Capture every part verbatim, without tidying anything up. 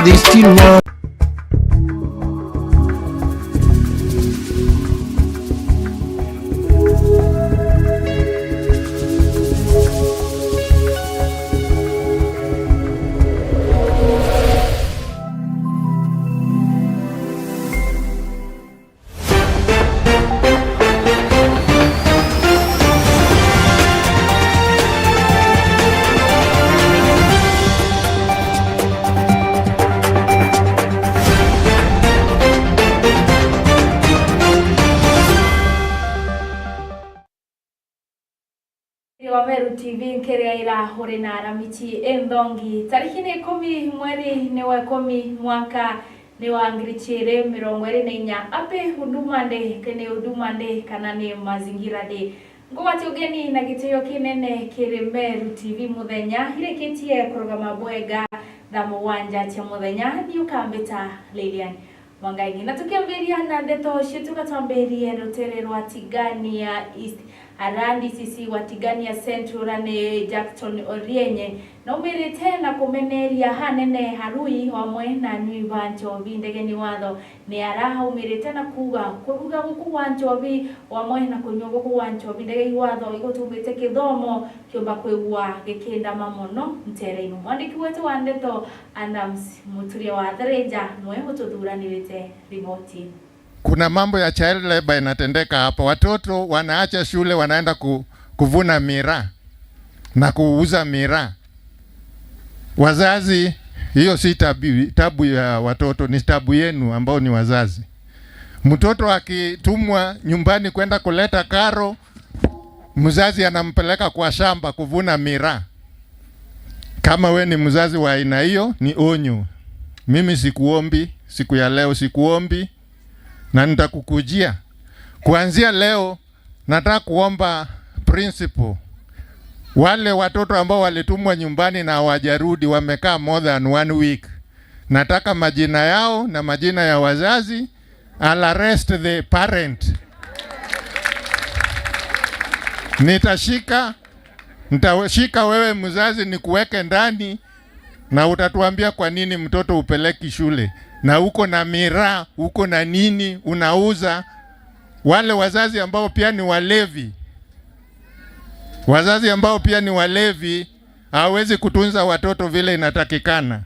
They still want Wa Meru T V nkiriaira uri na aramiti inthongi. Tariki ni ikumi mweri ni wa ikumi mwaka ni wa ngiri ciiri mirongo iri na inya. Happy Huduma Day, ke ni Huduma Day kana ni Mazingira Day. Ngugwati ugeni na gitio kinene kiri Meru T V muthenya irikitie kurugama bwega thaa mugwanja cia muthenya. Ni ukambita Lilian Mwangangi. Na tukiambiria na ndeto cietu, gatwambirie rutere rwa Tigania East. Ara D C C wa Tigania Central ni Jackson Orienye naumirite na kumeneria hanene arui amwe na anyui ba nchobi ndegeni watho. Ni ara aumirite na kuuga kuruga guku gwa nchobi amwe na kunyua guku gwa nchobi ndegeni watho igutumite kithomo kiumba kwigua gikindama mono nteere-ini. Mwandiki wetu wa ndeto Adams Muturia wa Tharĩnja nwe ũtũthuranĩrĩte riboti. Kuna mambo ya child labor inatendeka hapa. Watoto wanaacha shule, wanaenda ku-, kuvuna miraa na kuuza miraa. Wazazi, hiyo si tabu, tabu ya watoto, ni tabu yenu ambao ni wazazi. Mtoto akitumwa nyumbani kwenda kuleta karo, mzazi anampeleka kwa shamba kuvuna miraa. Kama we ni mzazi wa aina hiyo, ni onyo. Mimi sikuombi, siku ya leo sikuombi, na nitakukujia. Kuanzia leo, nataka kuomba principal, wale watoto ambao walitumwa nyumbani na hawajarudi, wamekaa more than one week, nataka majina yao na majina ya wazazi. I'll arrest the parent. Nitashika, nitashika wewe mzazi nikuweke ndani, na utatuambia kwa nini mtoto upeleki shule, na uko na miraa, uko na nini unauza. Wale wazazi ambao pia ni walevi, wazazi ambao pia ni walevi, hawawezi kutunza watoto vile inatakikana.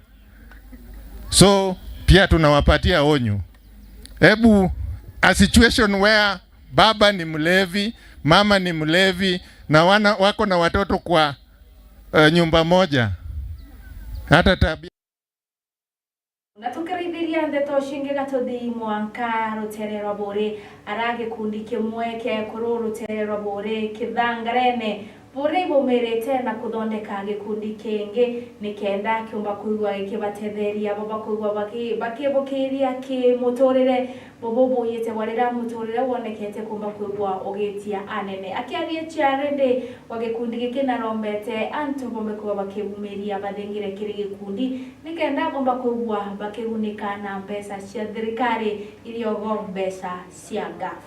So, pia tunawapatia onyo. Hebu, a situation where baba ni mlevi, mama ni mlevi, na wana wako na watoto kwa, eh, nyumba moja. Hata tabia. Na tukiraithiria ndeto cingi gatuthi mwanka rutere rwa Buri, ara gikundi kimwe kia ekuru rutere rwa Buri Kithangarene, Buri ibumirite na kuthondeka gikundi kingi nikenda kiumba kwigua gikibatetheria bo bakwigua baki-, bakibukiria kimuturire. Bo bubuyite bwa riria muturire wonekete kumba kwigua ugitia anene. Akiaria chairlady wa gikundi giki narombete antu bombe kwigua bakibumiria bathingire kiri gikundi nikenda bomba kwigua bakigunika na mbeca cia thirikari iria ogo mbeca cia ngaf.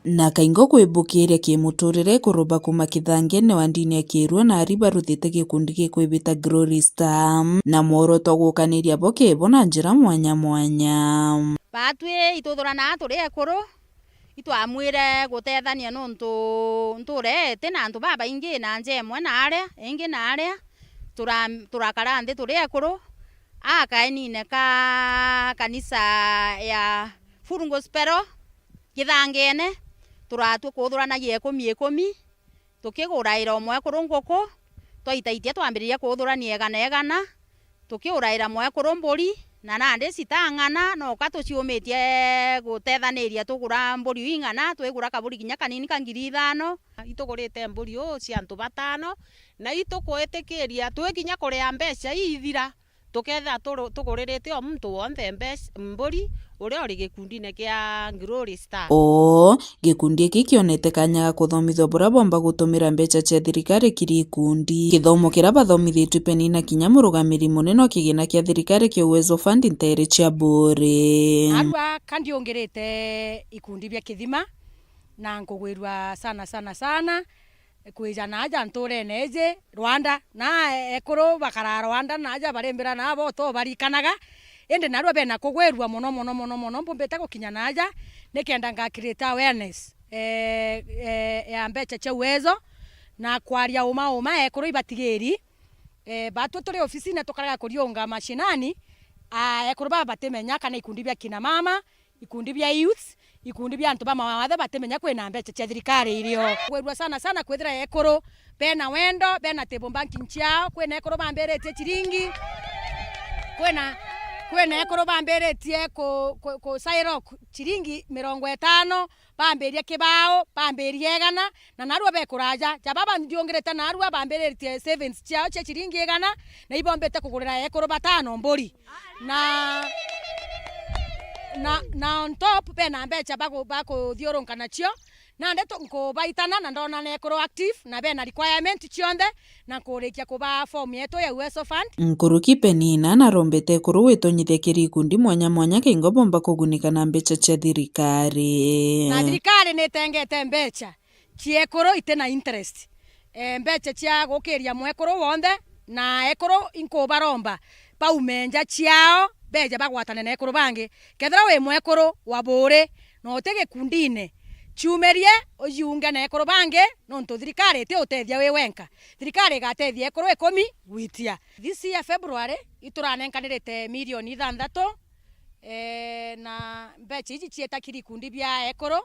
Na kaingo kwibukiria kimuturire kurumba kuma kithangene wa ndini ya Kirua na ari baruthite gikundi gikwibita Glory Star, na mworoto wa gukaniria bo kibo na njira mwanya mwanya. Baatwi ituthuranaa turi ekuru, itwamwire gutethania nuntu ntuure iti na antu babaingi na nja imwe na aria ingi na aria, tura-, turakara nthi turi ekuru, a kaenine ka kanisa ya Full Gospel, Githangene, turatua kuthuranagia ikumi ikumi, tukiguraira umwe ekuru nguku, twaitaitia twambiriria kuthurania igana igana, tukiuraira mwekuru mburi, na nandi citang'ana, noka tuciumitie gutethaniria tugura mburi ing'ana, twigura kaburi kinya kanini ka ngiri ithano. Itugurite mburi uu cia antu batano, na itukwitikiria twikinya kuria mbeca iithira, tukethira turu-, tuguririte o muntu wonthe mbe-, mburi uria uri gikundine kia Glory Star. Oo, gikundi giki kionete kanya ga kuthomithua buria bomba gutumira mbeca cia thirikari kiri ikundi. Kithomo kiria bathomithitue Penina kinya murugamiri munene o kigina kia thirikari kia Uwezo Fund nteere cia Buri. Arua ka ndiungirite ikundi bia kithima na nkugwirua sana, sana, sana. kwija naaja ntuurene iji Rwanda, na ekuru bakaraa Rwanda naaja barimbira nabo to barikanaga, indi narua bena kugwirua mono, mono, mono, mono. Mbumbite gukinya naaja nikenda nga create awareness, eh, eh, ya mbeca cia Uwezo, na kwaria uma uma ekuru ibatigiri. Eh, batwi turi ofisine tukaraga kuriunga mashinani, ah, ekuru baba batimenya kana ikundi bia kina mama, ikundi bia youths, ikundi bia antu ba mawathe batimenya kwina mbeca cia thirikari irio. Kugwirua sana sana kwithira ekuru bena wendo, bena table banking ciao, kwina ekuru bambiritie ciringi, kwina, kwina ekuru bambiritie ku, ku, ku Cyrock ciringi mirongo itano, bambirie kibao, bambirie igana, na narua bekuraja. Ja baba ndiungirite narua bambiritie savings ciao cia ciringi igana, na ibombite kugurira ekuru batano mburi. Na, na, na on top bena mbeca baku-, bakuthiurunka nacio. Nandi tu-, nkubaitana na ndona na ekuru active, na bena requirement cionthe, na nkurikia kubaa form yetu ya Uwezo Fund. Nkuruki Penina narombete ekuru gwitonyithia kiri ikundi mwanya mwanya kingo bomba kugunika na mbeca cia thirikari. Na thirikari nitengete mbeca cia ekuru itina interest. E, mbeca cia gukiria mwekuru wonthe, na ekuru inkubaromba baume nja ciao, beje bagwatane na ekuru bangi. Kethira wi mwekuru wa Buuri na uti gikundine, ciumirie ujiunge na ekuru bangi, nontu thirikari iti utethia wi wenka. Thirikari igatethia ekuru ikumi gwitia. This year February, ituranenkanirite milioni ithanthatu, eh, na mbeca iji cieta kiri ikundi bia ekuru,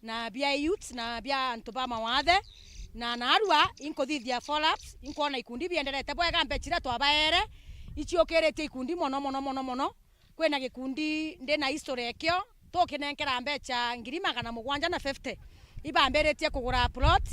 na bia youths, na bia antu ba mawathe, na narua inkuthithia follow-ups, inkwona ikundi bienderete bwega, mbeca iria twabaere iciukiritie ikundi mono, mono, mono, mono. Kwina gikundi ndina history ekio, tukinenkera mbeca ngiri magana mugwanja na fifty. Ibambiritie kugura plot,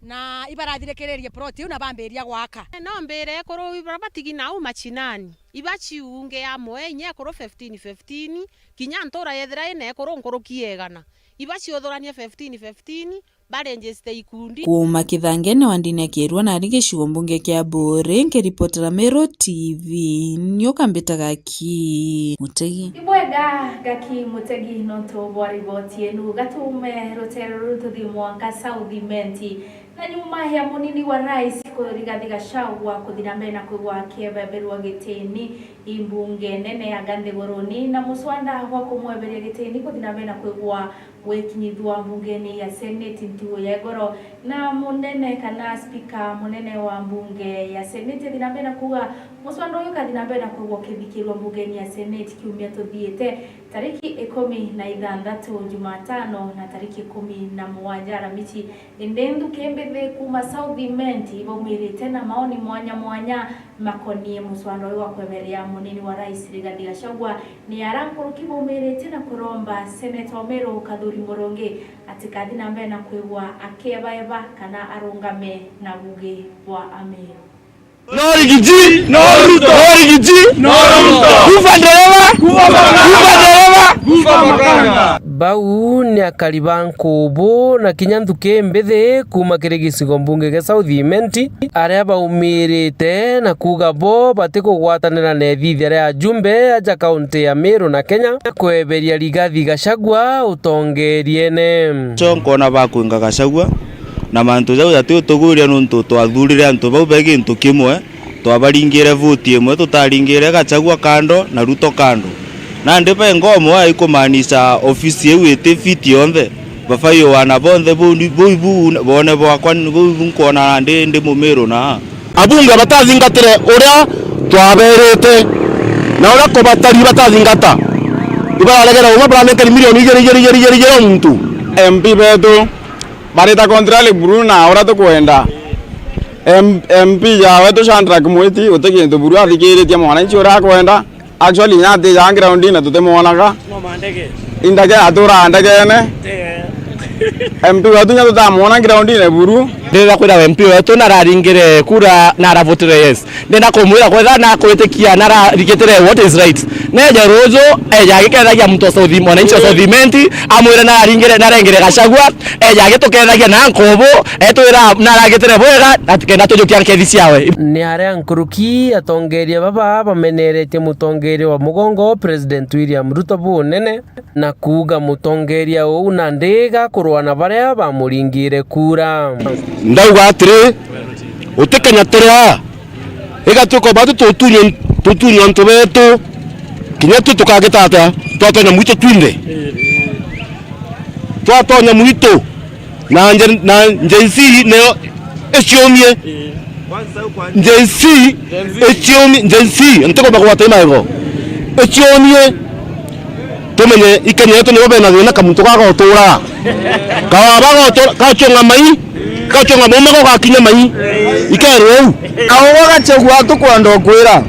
na ibarathirikiririe plot iu na bambiria gwaka. No mbire ekuru ibaria batigi nau machinani, ibaciunge amwe inya ekuru fifteen fifteen, kinya ntura yethira ina ekuru nkuruki ya igana, ibaciuthuranie fifteen fifteen, baregister ikundi. Kuuma kithangene wa ndini ya Kirua nari gicigo mbunge kia Buuri, nkiripotera Meru T V, nioka mbitaga Gaki Mutegi. Ibwega Gaki Mutegi nontu bwa riboti yenu. Gatume rutere ruru tuthii mwanka South Imenti. Na nyuma ya munini wa rais Rigathi Gachagua kuthi na mbere na kwigwa akiebebirwa gitini i mbunge nene ya Nthiguruni, na muswanda wa kumweberia gitini kuthi na mbere na kwigwa gwikinyithua mbungeni ya Seneti ntugo ya igoro, na munene kana spika munene wa mbunge ya Seneti athi na mbere na kuuga muswanda uyu ukathi na mbere na kwigwa ukithikirua mbungeni ya Seneti kiumia tuthiite, tariki ikumi na ithanthatu Jumatano na tariki ikumi na mugwanja Aramici. Indi nthuki mbithi kuuma South Imenti ibaumirite na maoni mwanya mwanya makonie muswanda uyu wa kweberia munini wa rais Rigathi Gachagua. Ni ara nkuruki baumirite na kuromba seneta wa Meru Kathuri Murungi atikathi na mbere na kwigwa akiebaeba kana arungame na bugi bwa Ameru. No Rigiji, no Ruto. No Rigiji, no Ruto. Kufa ndereva, kufa makanga. Kufa ndereva, kufa makanga. Bau ni akari ba Nkubu na kinya nthuki mbithi kuuma kiri gicigo mbunge gia South Imenti, aria baumirite na kuuga bo batikugwatanira na ithithia ria ajumbe aja kaunti ya Meru na Kenya kweberia Rigathi Gachagua utongeriene. Cho nkona bakwinga Gachagua, na mantu jau jati utuguria nuntu twathurire antu bau be gintu kimwe, twabaringire voti imwe, tutaringire Gachagua kando na Ruto kando. Nandi be ngomwe aikumaanisha ofisi iu iti fiti yonthe, bafai wana bonthe buu ni, buu ibu bone bwakwa, buu ibu nkwona nandi ndi Mumiru na. Abunge batathingatire uria twaberite, na uria kubatari batathingata. Ibararegera umwe baranenkani milioni igiri, igiri, igiri, igiri o muntu. M P betu barita contrary buru na uria tukwenda. M-, M P ja wetu Shadrack Mwiti guti kintu buru athikiritie mwananchi uria akwenda. Actually, inya ati ja groundine tutimwonaga. Indege aturaga ndegene. M P wetu inya tutamwona groundine buru. Ndenda kwira M P wetu nararingire kura na aravotire yes. Ndenda kumwira kwetha na kwitikia na ararigitire what is right. Neja ruju, eja agikethagia muntu wa South, mwananchi wa South Imenti, amwire na aringire, na arengire Gachagua, eja agitukethagia na Nkubu, etwira na aragitire bwega, na tukenda tujukia nkethi ciawe. Ni aria nkuruki atongeria baba bameneretie mutongeria wa mugongo President William Ruto bunene, na kuuga mutongeria uu nandi gakurwa na baria bamuringire kura. Ndauga atiri, utikenya turi aa, igatuika batu tutunywa, tutunywa antu betu, kinya tu tukagita atia, twatonya mwitu twinthe. Twatonya mwitu, na Gen-, na Gen Z niyo iciumie. Gen Z iciumie, Gen Z, ntikwamba kugwata i magego. Iciumie, tumenye ikenya yetu nibo bena thina, kamuntu gagotura. Kawaba gotura, gacunga mai, gacunga muma gogakinya mai. Ikerwe u. Na ugwe Gachagua tukwenda ukwira.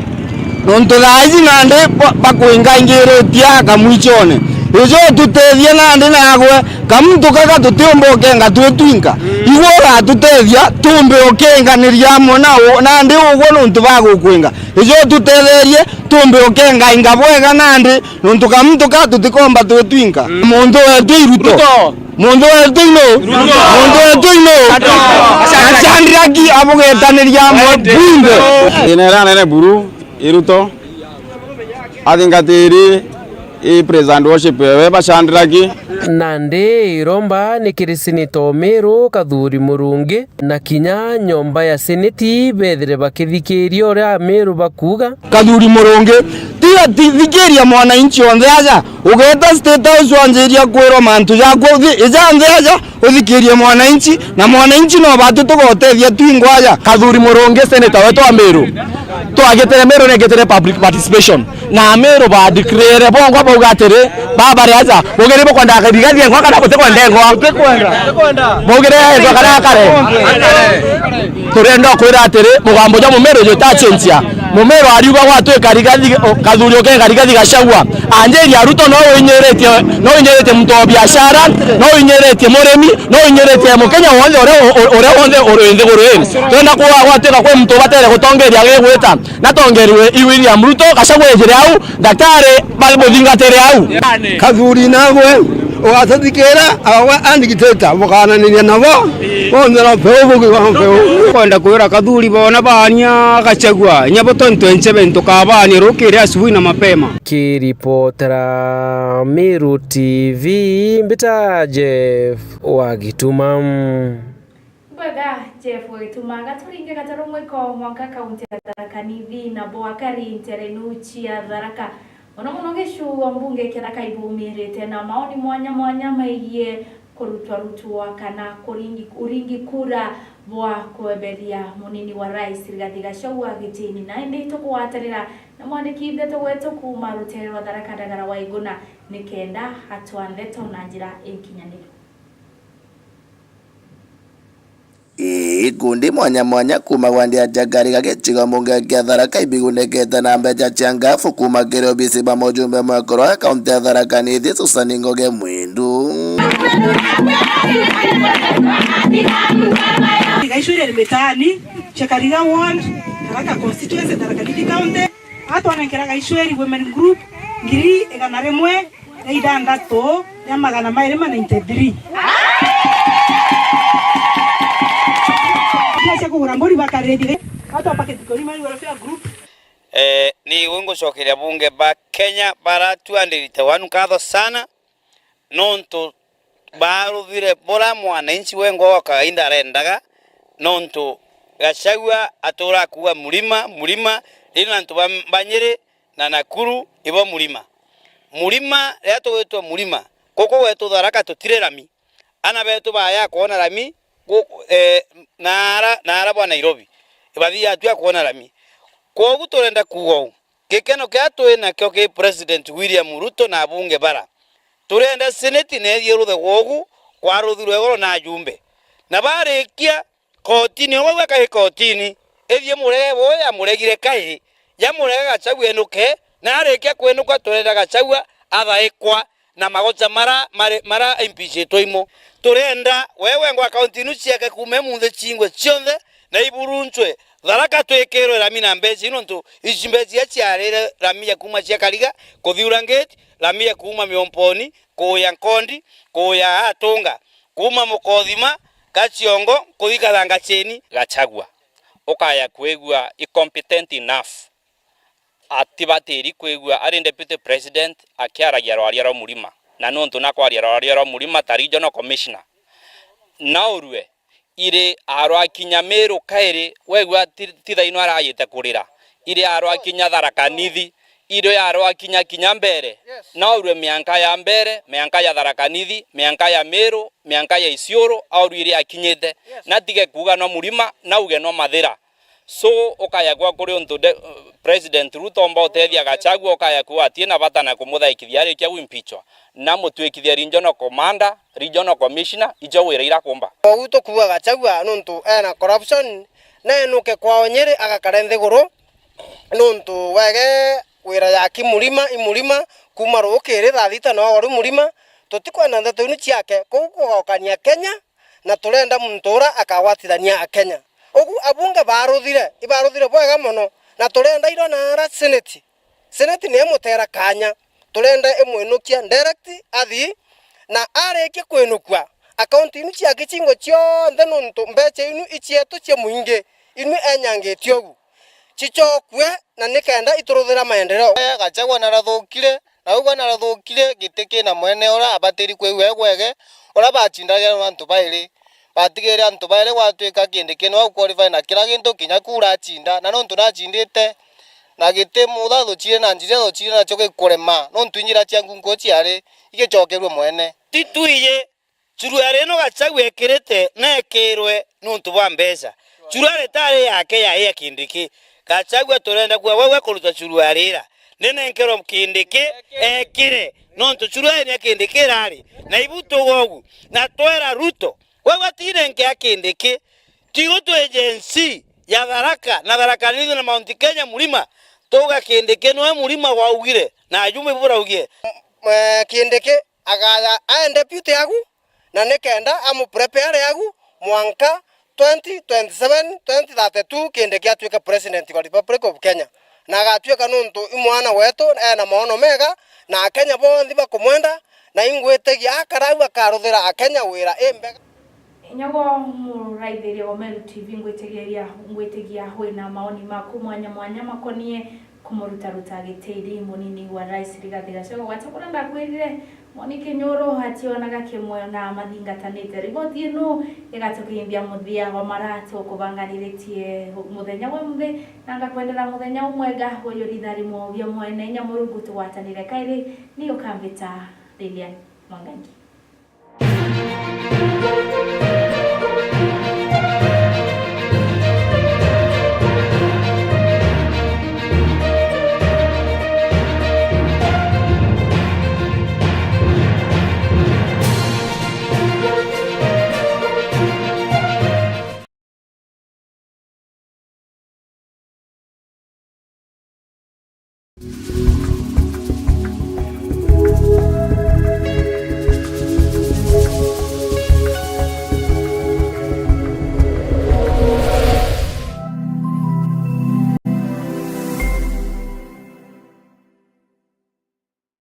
Nontu thaa iji nandi ba-, bakwingaingiritie kamwichone. Ijo tutethie nandi nagwe, kamuntu kaka tutiumba ukenga twi twinka. Igwe uratutethia, tumbe ukinganiria amwe na u-, nandi ugwe nontu bagukwinga. Ijo tutetherie, tumbe ukengainga bwega nandi, nontu kamuntu ka tutikomba twi twinka. Muntu wetu i Ruto. Ruto. Muntu wetu ino. Ruto. Muntu wetu ino. Ruto. Achandiraki abugitaniria amwe bwinthe. Thina iria nene buru i Ruto. Athingatiri i praise and worship ewe bachandiraki. Nandi iromba ni kiri Seneta o Meru Kathuri Murungi na kinya nyomba ya Seneti bethire bakithikiria uria Ameru bakuuga. Kathuri Murungi, tiga ti-, thikiria mwananchi onthe aja, ugeta State House wanjiria kwirwa mantu jaku, uthi-, ija onthe aja, uthikirie mwananchi, na mwananchi no batu tugotethia twingwa aja. Kathuri Murungi, senator wetu wa Meru, twagitire Meru negitire public participation, na Meru ba declare bongwa bauga atiri, babari aja, bugire bukwenda Rigathi engwa kana butikwenda engwa? Bugire engwa kana akare? Turenda kwira atiri, mugambo jwa Mumeru jutacenjia. Mumeru ariuga gwatwika Rigathi, o, Kathuri ukenga Rigathi Gachagua. Anjiria Ruto no uinyiritie, no uinyiritie muntu wa biashara, no uinyiritie murimi, no uinyiritie Mukenya wonthe uria, u-, uria wonthe uri nthiguru ii. Turenda kuuga gwatwika kwi muntu ubatere gutongeria agigwita, na tongerwe i William Ruto, Gachagua ejire au, Daktari, ba-, muthingatire au. Kathuri nagwe, ugatuthikiira, agwe andikiteta, bukananiria nabo, bonthe na mpeu bugi wa mpeu. Kwenda kwira Kathuri bona baania Gachagua, inya bo twenty twenty-seven tukabaania rukiri asubuhi na mapema. Kiripotera Meru T V, mbita Jeff wa Gituma. Bwega, Jeff Gituma, gaturinge gatarumwiko mwanka kaunti ya Tharaka Nithi na bwakari nterenu cia Tharaka. Mono mono gicuu mbunge kia Tharaka ibumirite na maoni mwanya mwanya megie kurutwa rutwa kana kuringi, uringi kura bwa kweberia munini wa rais Rigathi Gachagua gitini. Na indi tukugwatanira na mwandiki ndeto wetu kuuma rutere rwa Tharaka Ndagara wa Iguna nikenda atwa ndeto na njira inkinyaniru. Ikundi mwanya mwanya kuuma gwa ndia cia Kariga gicigo mbunge kia Tharaka ibigundikite na mbeca cia ngafu kuuma kiri obisi ba mujumbe mwekuru wa kaunti ya Tharaka Nithi Susan Ngugi Mwindu. Igaicwire ni mitaani cia Kariga ward, Tharaka constituency, Tharaka Nithi county. Atwanenkeraga Icweri Women Group ngiri igana rimwe na ithanthatu na magana mairi ma ninety-three. Mbia cia kugura mburi bakarithia. Atwa paketi kuri mari welfare group. Eh, ni ngucokeria bunge ba Kenya baratuandirite wanu nkatho sana, nontu baaruthire bura mwananchi wengwa wa kawaida arendaga, nontu Gachagua atura akuuga murima, murima, riu antu ba, ba Nyeri na Nakuru ibo murima. Murima, riria tugwitwa murima, guku gwetu Tharaka tutiri rami. Ana betu baya kwona rami, gu-, eh, naara, naara bwa Nairobi, ibathii atua kwona rami. Kwogu turenda kuuga uu, gikeno kiria twi nakio ki President William Ruto na abunge bara, turenda Senate neethie ruthe gwogu kwa ruthi rwa iguru na ajumbe. Na barikia kotini, ugwe kai kotini, ithie murege buu yamuregire kai, yamurege Gachagua enuke, na arikia kwenuka turenda Gachagua athaikwa na magocha mara, mari, mara impishitwe imo. Turenda wewe ngwa kaunti inu ciake kuuma imunthi chingwe chionthe, na iburuncwe Tharaka twikirwe rami na mbeca ino, ntu ici mbeca iria ciarire rami ya kuuma cia Kariga, kuthiura ngeti, rami ya kuuma Miomponi, kuuya Nkondi, kuuya Atunga, kuuma Mukothima, Gachiongo, kuthi Kathanga Cheni. Gachagua, ukaya kwigua i competent enough atibatiri kwigua ari deputy president akiaragia rwaria rwa murima, na nontu nakwaria rwaria rwa murima ta regional commissioner. Naurue, Iri arwa kinya Miru kairi, wegua ti, ti thaino arajite kurira. Iri arwa kinya Tharaka Nithi, iri arwa kinya, kinya Mbeere. Yes. Naurue mianka ya Mbeere, mianka ya Tharaka Nithi, mianka ya Miru, mianka ya Isiuru, aurue iri akinyite. Yes. Natige kuuga no Murima, nauge no Mathira. So, ukaya kwa kuri untu de, President Ruto omba utethia Gachagua, ukaya kuuga atie na bata na kumuthakithia arikia gwimpichwa. Na mutwikithia regional commander, regional commissioner, ijo wira irakumba. Kogu tukuuga Gachagua nuntu ena corruption, na enuke kwao Nyeri agakare nthiguru, nuntu wege wira yaki Murima, i Murima, kuma rukiri thaa thita no ori Murima, tutikwenda ndeto inu ciake, kogu kugokania Kenya, na turenda muntu ura akagwatithania Akenya. Ugu abunge baruthire, ibaruthire bwega mono, na turenda iro na ara Senate. Senate ni imutera kanya. Turenda imwinukia direct athi, na arikia kwinukua, akaunti inu ciake cingwe cionthe, nuntu mbecha inu icietu cia muingi, inu enyangitie ugu, cicokue, na nikenda ituruthira maendeleo. Gachagua narathukire, na ugwe narathukire, giti kina mwene uria abatiri kwigua egwege, uria bacindagirwa na antu bairi. Batigire antu bairi gwatuika Kindiki niwe uqualify na kira gintu, kinya kura acinda, na nontu nacindite, na giti mutha thucire na njira thucire nacio gikurema, nontu injira cia ngunku ciari igicokerue mwene. Titwiji, churuari ino Gachagua ekirite na ekirwe nontu bwa mbeca. Churuari itari yake, yai ya Kindiki. Gachagua turenda kuuga, wauga kuruta churuari ira, ninenkerwe Kindiki ekire, nontu churuari ni ya Kindiki irari, na ibu tuuga ugu, na twera Ruto, wauga tinenke ya Kindiki, tigu twi Gen Z ya Tharaka, na Tharaka Nithi na Mount Kenya Murima, tuuga Kindiki niwe Murima waugire, na ajumbe ibu buraugire. M-, m-, Kindiki agaya ae deputy agu, na nikenda amu prepare agu mwanka twenty twenty-seven, twenty thirty-two, Kindiki atuike president wa Republic of Kenya. Na agatuika nuntu i mwana wetu, ena maono mega, na Akenya bonthe bakumwenda, na ingwitigia akarau akaruthira Akenya wira imbega. Nyago muraithiria wa Meru T V, ngwitigiria, ngwitigia wina maoni maku mwanya mwanya makonie kumurutaruta gitiri munini wa Rais Rigathi Gachagua. Gwata kuria ndakwirire, Mwaniki Nyoro ationaga kimwe na mathingatanite. Riboti ino igatukinyithia muthia wa mara tukubanganiritie muthenya wa muthi, na ngakwendera muthenya umwega wa uyu ritharimo bia mwene inya Murungu tugwatanire kairi. Ni ukambita Lilian Mwangangi.